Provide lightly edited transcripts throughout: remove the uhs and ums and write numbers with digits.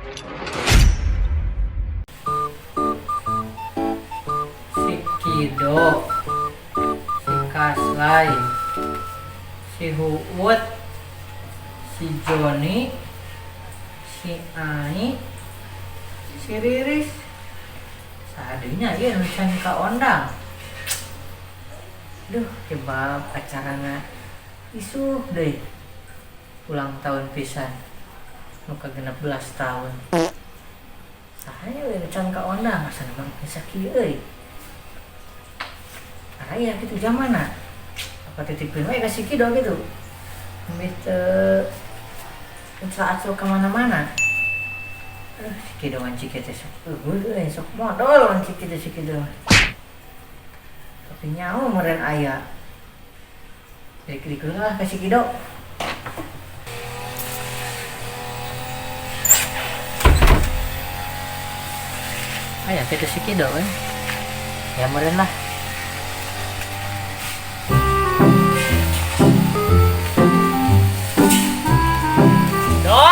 Si Kido, si Kaslay, si Huut, si Joni, si Ai, si Riris. Saha deui nya ieu nu can kaondang? Duh, kebab acarana isuk deui. Ulang tahun pisan nu ka-16 tahun. Saha nya euy nu can kaondang? Asa mah bisa kieu euy. Araya kitu jamana. Apa titipkeun we ka si Kido gitu. Mimih teu acul ka mana-mana. Aduh, si Kido wanci kieu teh sok eueuh euy, sok modol wanci kieu teh si Kido. Tapi nyaho meureun aya. Diklik lah ka si Kido. Aya kitu si Kido euy. Ya meureun lah. Do.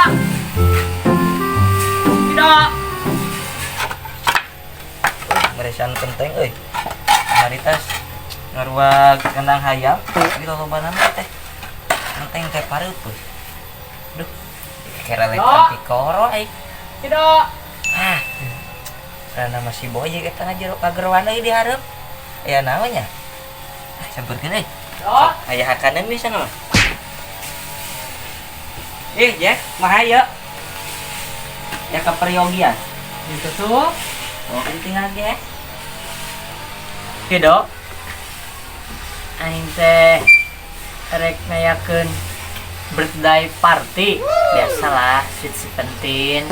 Kido. Meresan kenteng euy. Maritas ngaruag kandang hayam tapi lolobana mah teh kenteng teh pareupeus. Duh, kerelek antikoro aing. Kido. Ah. Karena masih boy eta ngajero pagerwan euy di hareup. Aya naon nya? Ah, sampeurkeun euy. Do. Aya hakaneun di sana mah. Ih, Jack, mah aya. Ya ka peryogian. Itu tuh. Oh, tinggal ge. Kido. Aing teh rek ngayakeun birthday party. Biasalah, sweet seventeen,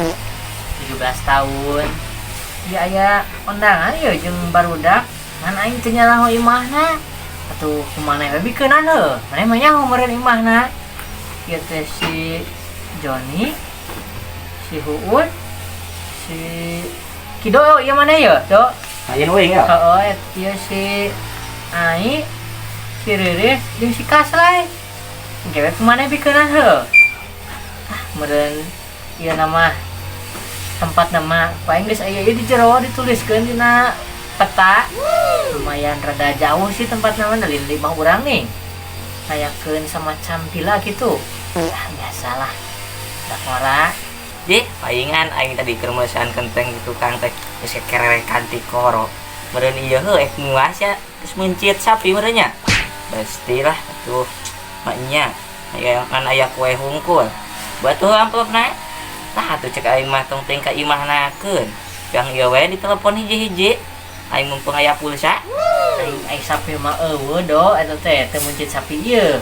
17 tahun. Ieu aya undangan ieu jeung barudak. Ngan aing teu nyalaho imahna. Atuh kumaha we bikeunan heuh. Maneh mah nyaho meureun imahna. Ieu teh si Joni, si Huun, si Kido ieu maneh yeuh, Do. Ayeuna we ya. Heeh, ieu si Ai, si Riris jeung si Kaslay. Engke we kumaha bikeunan heuh. Ah, meureun ieu nama tempat nama paling geus aya ieu di jero dituliskeun dina peta. Lumayan rada jauh sih tempat nama dari 5 urang nih. Ngayakeun semacam villa gitu. Ah, biasalah. Dakora. Jih, palingan aing tadi keur meusan kenteng di tukang teh geus kekerekan ti koro. Meureun ieu heuh ek muas ya, geus meuncit sapi meureun nya. Pastilah atuh maknya aya kan aya kue hungkul. Batu amplopna. Tah atuh cek aing mah tong teuing ka imahnakeun. Yang ieu we ditelepon hiji-hiji. Aing mumpung aya pulsa. Aing ai sapi mah eueuh do eta teh teu meuncit sapi ieu.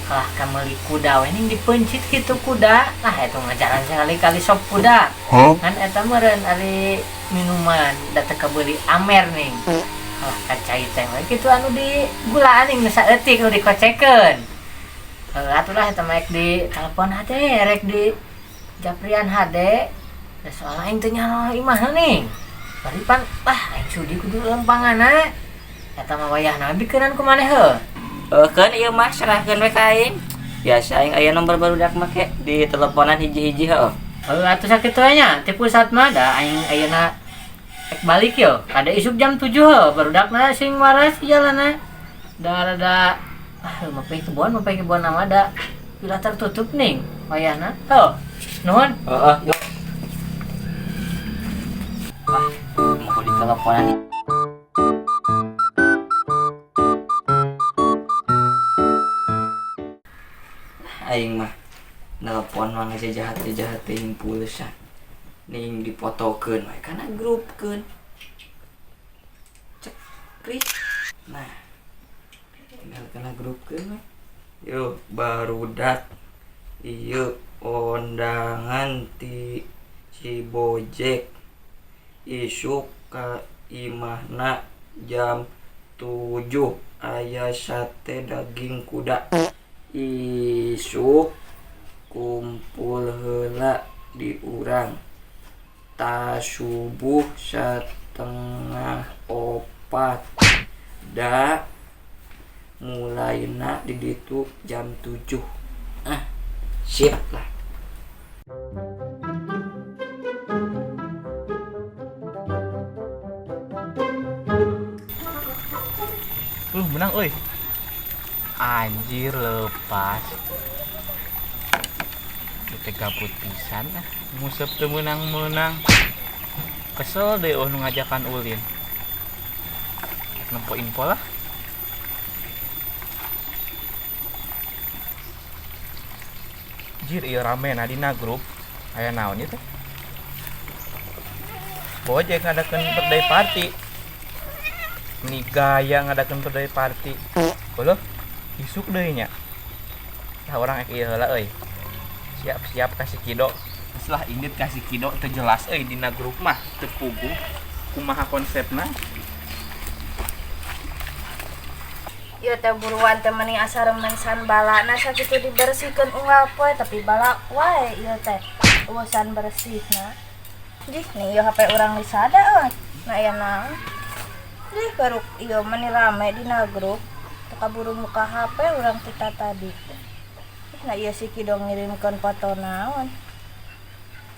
Kalah ka meuli kuda we ning dipeuncit kitu kuda. Nah eta ngajaran sekali-kali sop kuda. Huh? Kan eta meureun ari minuman da teu kabeuli amer ning. Kalah ka cai teh we kitu anu di gulaan ning nu saeutik nu dikocekeun. Heuh atulah eta mah rek di telepon hade rek di japrian hade. Da soalna aing teu nyaho imahna ning. Bari pan ah aing sudi kudu lempanganna. Eta mah wayahna bikeunan ku maneh heuh. Keun ieu mah serahkeun we ka aing. Biasa aing aya nomor barudak make di teleponan hiji-hiji heuh. Heuh atuh sakitu we nya ti pusat mah da aing ayeuna rek balik yo. Kada isuk jam 7 heuh barudakna sing waras jalanna. Da rada ah mapai kebon nama da bila tertutup ning wayahna. Heuh. Nuhun. Heeh, yo. Wah, mau di teleponan. Aing mah nelpon mah ngajahat-jahat teuing pulsa. Ning dipotokeun we kana grupkeun. Cek krik. Nah, tinggal kana grupkeun we. Yo barudak ieu ondangan ti si Bojek isuk ka imahna jam 7 aya sate daging kuda. Isuk kumpul heula di urang ta subuh 3:30 da mulaina di ditu jam 7. Ah, sip lah. Menang euy. Anjir lepas. Kita gabut pisan ah. Nguseup teu meunang-meunang. Kesel deh oh nu ngajakan ulin. Nempo info lah. Jir ieu rame na dina grup. Aya naon ieu teh? Bojek ngadakeun birthday party. Ini gaya ngadakeun birthday party. Beulah, isuk deui nya. Tah urang ek ieu heula euy. Siap-siap kasih Kido. Geus lah indit kasih Kido teu jelas euy dina grup mah teu puguh kumaha konsepna. Ieu teh buruan teh meni asa remensan balana sakitu dibersihkeun unggal poe tapi bala wae ieu teh urusan bersihna. Jih, nih ieu HP urang lisada euy. Nah aya naon? Dih baru ieu meni rame dina grup. Teu kaburu muka HP urang kita tadi. Nah ieu si Kido ngirimkeun foto naon?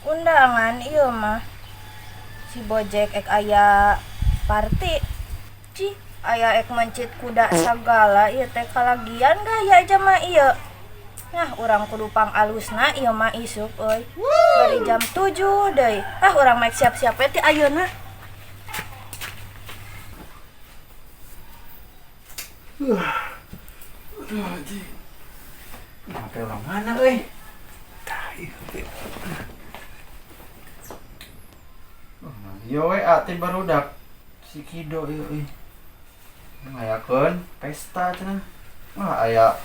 Undangan ieu mah. Si Bojek ek aya party. Cih, aya ek mencit kuda sagala ieu teh kalagian gaya aja mah ieu. Nah, urang kudu pang alusna ieu mah isuk euy. Bari jam 7 deui. Ah, urang mah siap-siap we ti ayeuna. Aduh, anjing. HP urang mana euy? Tah, ieu HP. Yo we ati barudak si Kido ieu euy. Ngayakeun pesta cenah. Wah, aya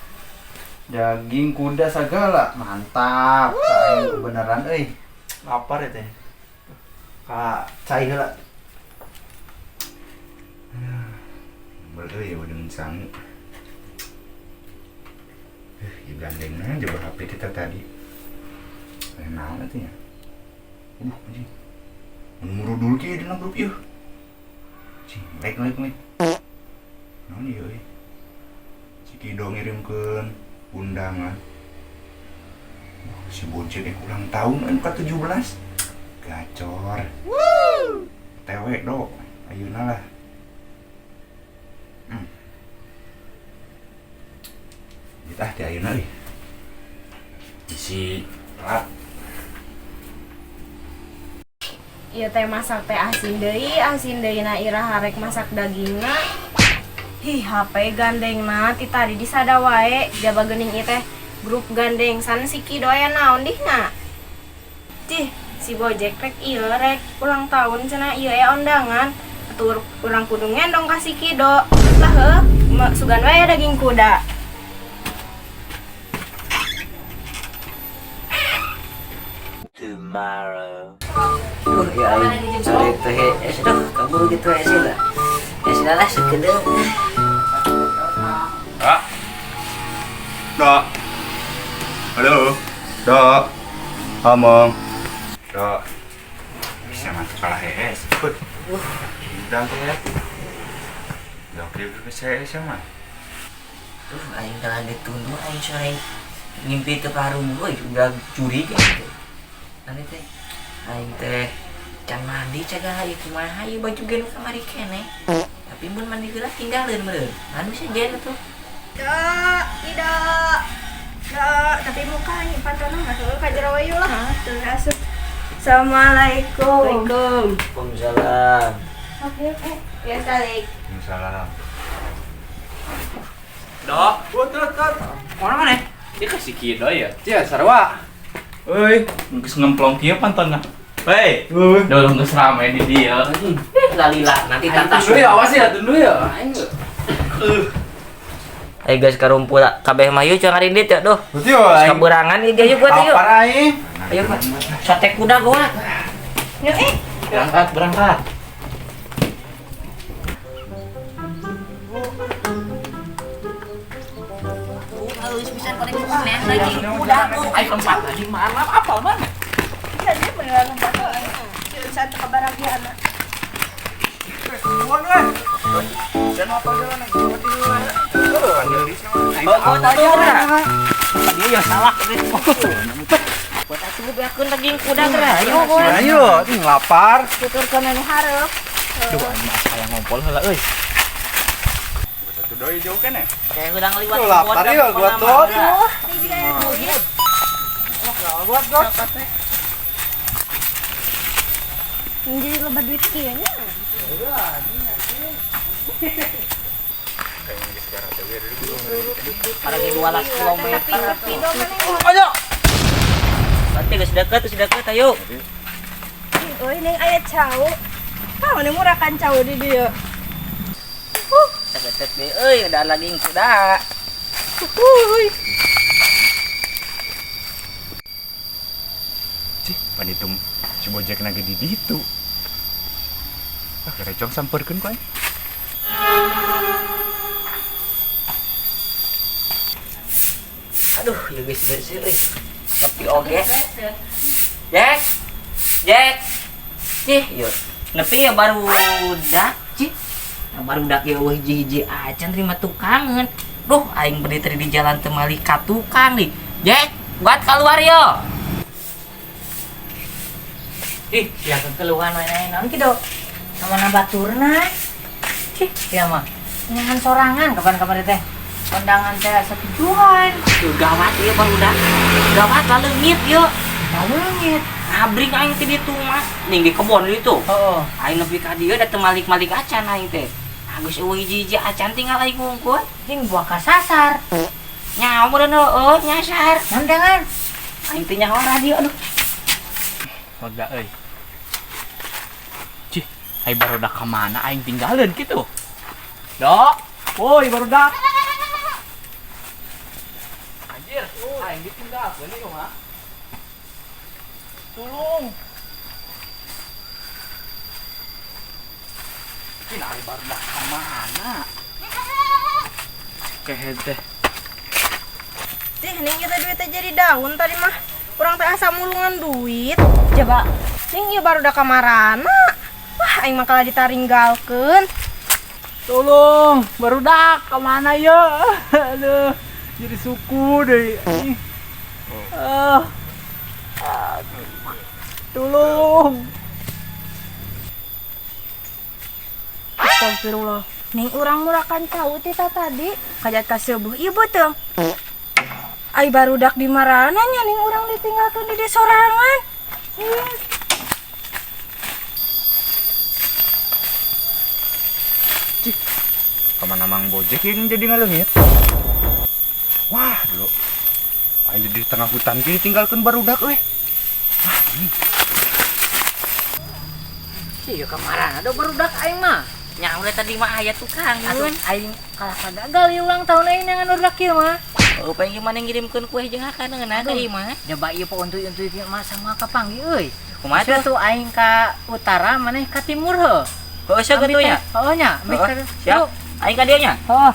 daging kuda sagala. Mantap. Aing beneran euy. Lapar ya teh. Ka cai heula. Beuh ya udah sangu. Ya gandengna aja HP kita tadi. Aya naon atuh nya? Anjing. Muru dulu kieu dina grup ieu. Cing, like like like. Naon ieu euy? Si Kido ngirimkeun undangan. Si Bojek ek ulang tahun anu ka 17. Gacor. Tewe do, ayeuna lah. Kita di ayeuna euy. Isi telat. Ieu teh masak teh asin deui na iraha rek masak dagingna. Hi, HP gandengna ti tadi disada wae, jaba geuning ieu teh grup gandeng san si Kido aya naon dihna. Cih, si Bojek rek ieu rek ulang tahun cenah ieu aya undangan. Atuh urang kudu ngendong ka si Kido. Lah heuh, sugan wae daging kuda. Tomorrow. Ya aing sore teh aduh kabur gitu ya sih lah. Ya sudah lah sekedar. Dok. Dok. Halo. Dok. Ngomong. Dok. Bisa masuk kalah hees. Udah teh. Dok, dia bisa hees sama. Tuh aing kalah ditundu aing sore ngimpi teu paruh euy udah curiga gitu. Nanti teh aing teh can mandi cagah ieu kumaha ieu baju ge nu kamari keneh. Tapi mun mandi heula tinggalkeun meureun. Anu sejen atuh. Dok, tidak. Dok, tapi mukanya pantona mah heueuh ka jero we lah. Teu asup. Assalamualaikum. Waalaikumsalam. Oke, ya salik. Waalaikumsalam. Dok, tut. Mana mana? Dia kasih Kido ya. Cia sarua. Euy, geus ngemplong kieu pantonna. Hei, dulu geus rame di dieu. Lalila nanti tata. Tunggu ya, awas ya, tunggu ya. Aing. Ayo guys karumpul kabeh mah yeuh jangan rindit ya duh. Betul aing. Kaburangan ieu ge yeuh buat yeuh. Lapar aing. Ayo Pak. Sate kuda gua. Yuk eh. Berangkat, berangkat. Halus pisan paling daging kuda. Ayo tempat di mana? Apal mana? Iya, dia beneran tempat euy. Satu kabaragiana. Oh, tadi Dia ya salah. Buat atuh beakeun daging kuda geura. Ayo, Ayo, lapar. Tuturkeun anu hareup. Duh, aing mah asa hayang ngompol heula euy. Atuh doi jauh kan ya? Kayak udah ngeliwat Tuh, lapar ya gua tuh. Gua tuh. Jadi loba duit kieu nya. Lagi 12 kilometer. Ayo. Berarti geus deket, ayo. Euy, ning aya cau. Tah mana murakan cau di dieu. Deket deh euy, udah lagi kuda. Uhuy. Cih, pan itu si Bojek lagi di ditu. Ah, kerecong samperkeun ku aing. Aduh, ieu geus bersih euy. Tapi oge. Jack. Jack. Cih, yuk. Nepi ya barudak, cih. Barudak ya eueuh hiji-hiji acan terima tukangeun. Duh, aing beri tadi di jalan teu mali ka tukang nih. Jack, buat keluar yo. Ih, ya kekeluhan wae naon kitu. Sama baturna. Cih, ya mah. Nyangan sorangan kapan-kapan teh. Kondangan teh satujuan. Tuh gawat ieu barudak. Gawat laleungit yo. Laleungit. Ngabring aing teh ditu mah. Ning di kebon ditu. Heeh. Aing nepi ka dieu da teu malik-malik acan aing teh. Geus eueuh hiji-hiji acan tinggal aing ngungkul. Jeung buah kasasar. Nyaho meureun heueuh nyasar. Nandangan. Aing teh nyaho radio aduh. Lega euy. Cih, ai barudak ka mana aing tinggalin kitu. Dok, woi barudak. Anjir, aing ditinggalkeun ieu mah. Tulung. Cih, ari barudak ka mana? Kehed teh. Cih, ning kita duitnya jadi daun tadi mah. Urang teh asa mulungan duit. Coba, ning ieu barudak ka marana. Wah, aing mah kalah ditaringgalkeun. Tolong, barudak ka mana ya? Aduh, jadi suku deh. Tolong. Astagfirullah. Ning urang murakan cau tita tadi kajat ka seubuh ibu teu. Ai barudak di marana nya ning urang ditinggalkeun di sorangan. Cih, kemana Mang Bojek yang jadi ngaleungit? Wah, dulu. Ayo di tengah hutan kini tinggalkan barudak euy. Wah, ini. Cih, kemana ada barudak aing mah. Nyaho tadi mah aya tukang. Aduh, aing kalah gagal ieu ulang tahun aing dengan barudak ieu mah. Oh, pengen gimana ngirimkeun kue jeung hakan ngeunah ka ieu mah. Coba ieu po untuy-untuy kieu mah sama kapanggih euy. Kumaha tuh aing ka utara maneh ka timur heuh. Heuh sok kitu nya. Heuh nya, siap. Aing ka dieu nya. Heuh.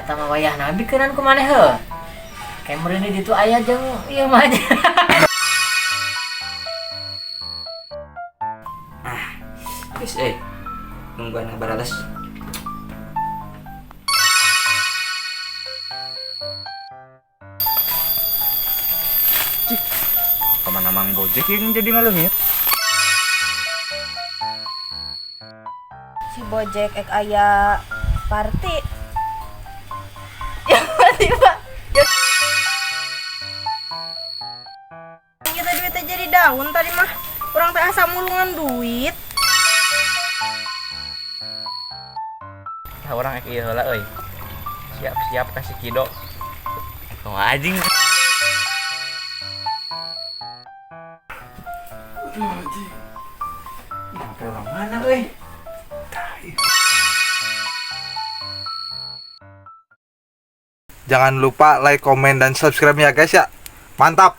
Eta mah wayahna bikeunan ku maneh heuh. Kayak meureun di ditu aya jeung ieu mah. Ah, geus euy. Nungguan ngabarales. Cih, kemana Mang Bojek yang jadi ngaleungit? Si Bojek ek aya party. Ya tiba. Kita duitnya jadi daun tadi mah. Urang teh asa mulungan duit. Tah urang ek ieu heula euy. Siap-siap kasih kido. Kumaha anjing. Aduh, anjing. Nyampe orang mana euy? Jangan lupa like, komen, dan subscribe ya guys ya. Mantap!